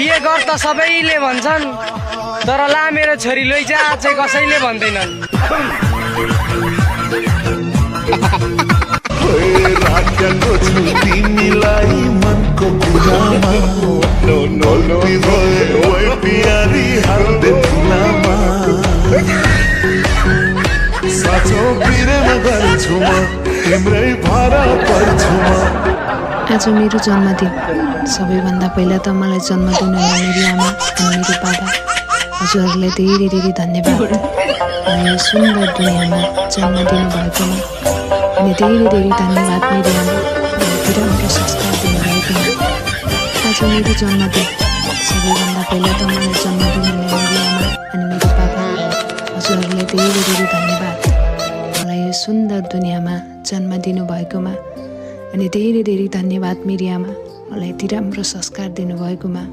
बिहे गर त सबैले भन्छन् तर ला मेरो छोरी लैजा चाहिँ कसैले भन्दैनन्। राखेको छु तिमीलाई मनको कुनामा गल्ती भयो ओइ प्यारी हाल्दै फुलामा साँचो प्रेम गर्छु म तिम्रै भर पर्छु म। आज मेरो जन्मदिन। सबैभन्दा पहिला त मलाई जन्म दिनु मेरो आमा अनि मेरो बाबा हजुरहरूलाई धेरै धेरै धन्यवाद। यो सुन्दर दुनियाँमा जन्म दिनु भएकोमा अनि धेरै धेरै धन्यवाद मेरो आमा मलाई राम्रो संस्कार दिनुभएकोमा। आज मेरो जन्मदिन। सबैभन्दा पहिला त मलाई जन्म दिनु मेरो आमा अनि मेरो बाबा हजुरहरूलाई धेरै धेरै धन्यवाद। मलाई यो सुन्दर दुनियाँमा जन्म दिनु भएकोमा अनि धेरै धेरै धन्यवाद मेरी आमा मलाई यति राम्रो संस्कार दिनुभएकोमा।